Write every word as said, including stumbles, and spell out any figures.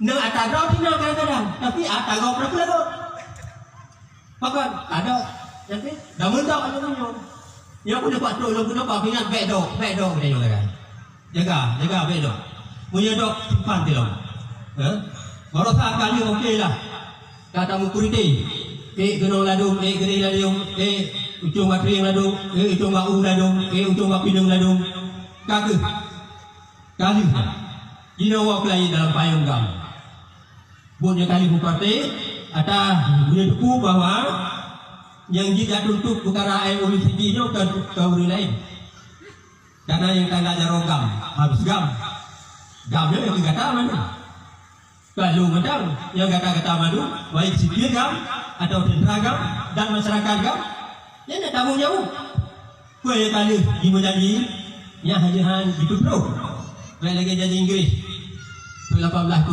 Na ata droe teuh na kadang-kadang, tapi ata gob na peulegot. Pakon? Ada. Jadi, dah mentok ada punya. Yang pun dapat trok lom kena pak ingat bèk dok, bèk dok kita juga kan. Jaga, jaga bèk dok. Punya dok simpan di lom. Ha? Barosa kali okey lah. Kata mukuriti. Eh, gunong ladum, eh, gede ladum, eh, ucung batring ladum, eh, ucung bau ladum, eh, ucung bapinung ladum. Kageuh. Kali. Jinoe woe keulayi dalam payong gam. Buet nyoe kali bupati, ata meunyoe teupeu bahwa nyang jijak tuntot peukara M O U City nyoe ka, ka ureueng laén. Karena nyang tanda jaroe gam, harus gam. Gam nyoe nyang gata mandum. Kalau mantong nyang gata-gata mandum, baik sipil gam atau tentara gam dan masyarakat gam, nyan na tanggung jaweueb. Peue nyang ka lheueh jimeujanji, nyan hana jipeutrok. Baik lagèe janji Inggris. Lapan belas